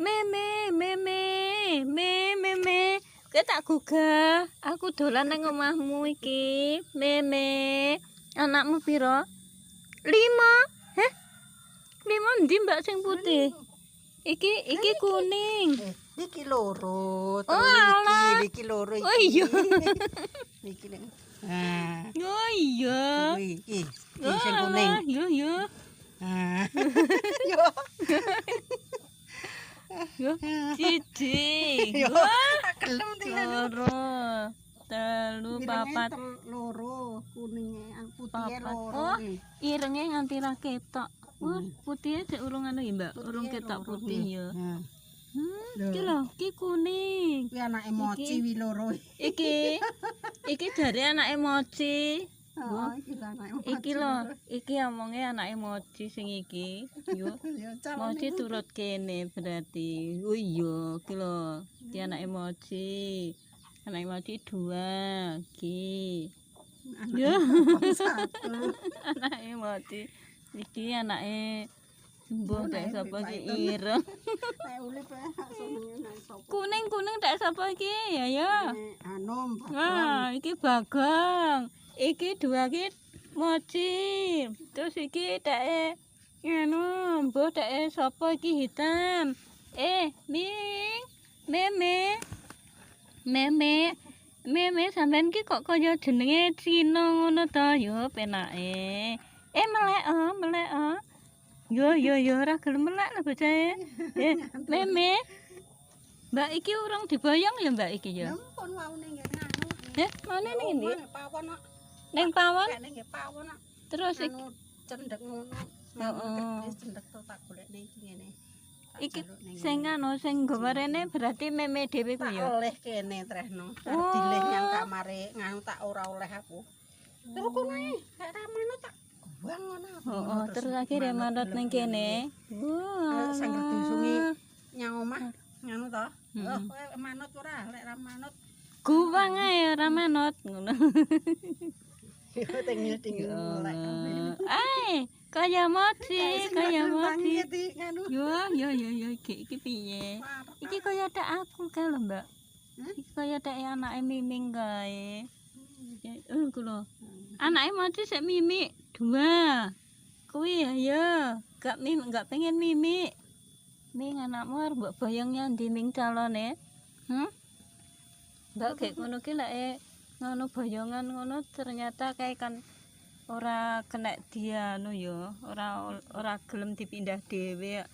Meme, meme, me, meme. Kowe tak gugah. Aku dolan nang omahmu iki. Meme. Anakmu piro? 5. Heh? 5 endi, Mbak, sing putih? Iki iki kuning. Iki loro, Oh, alah. iki iki loro iki. Oh iya. Iki nek. Nah, Oh iya. kuwi iki. Iki Oh, sing kuning. alah. Yo yo. Nah. Yo. Yo. Siji. Yo. Wah, Tak gelem tinggal. loro. Telu, papat. Loro, kuninge, putihe Papat. loro. Oh, irenge nganti ra ketok. Wah, putihnya cek urung anu ya, Mbak. Urung Putihe ketok loro. Putih ya. Nah. Iki lho, iki kuning. Kuwi anake Mochi wi loro. Iki. Iki jare anake Mochi. Oh, iki lho anake Mochi. Iki lho, iki omonge anake Mochi sing iki. Yo. Ya, calon Mochi turut kene berarti. Oh iya, iki lho. Iki anake Mochi. Anake Mochi 2 iki. Ya, satu. Anake Mochi. Iki anake mbuh tek sapa iki ireng. Nek ulip ae senenge nek sapa. Kuning-kuning tek sapa iki? Ya ya. Nek Anom, Bagong. Wah, iki Bagong. Iki dua iki Mochi. Terus iki teke nganu, mbuh teke sapa iki hitam. Eh, Ming. Meme. Meme. Meme sampean ki kok kaya jenenge Cina ngono to? Yo penake. Eh, melek oh, melek oh. Yo yo yo ora gelem melek lho bocahe. Eh, Meme. Mbak iki urung diboyong ya, Mbak, iki ya? Ya ampun waune nggih nganu. Eh, mana ning endi? Omah pawon kok. Ning pawon? Kene nggih pawon kok. Terus iki Anu cendek ngono. Heeh. Wis cendek to tak golekne iki ngene. Tak Iki jaluk ning sing anu sing nggawa rene berarti meme dhewe tak ku ya. Oleh kene tresno. Oh. Arep dileh nyang kamare nganu tak ora oleh aku. Terus kono ae, gak ra manut tak buang ngono aku. Heeh, terus akhirnya manut ning kene. Wah. Sing diusungi nyang omah nganu to. Heeh. Oh, kowe manut ora? Lek ra manut Guwang ae ora manut ngono. yo tingil-tingil melek. Ai, kaya Mochi, kaya Mochi. Nganu. Yo yo yo yo iki iki piye? Iki kaya tek aku kae lho, Mbak. Iki kaya tek anake Miming kae. Ya, eh, ku lho. Anake Mochi sik mimik dua. Kuwi ya ya, gak mim gak pengen mimik. Ming, anakmu arep mbok boyong nyandi, Ming, calone? Hmm? Mbak kayak ngono ki lek ngono boyongan ngono ternyata kayak kan ora kena dia anu ya, ora ora gelem dipindah dhewe.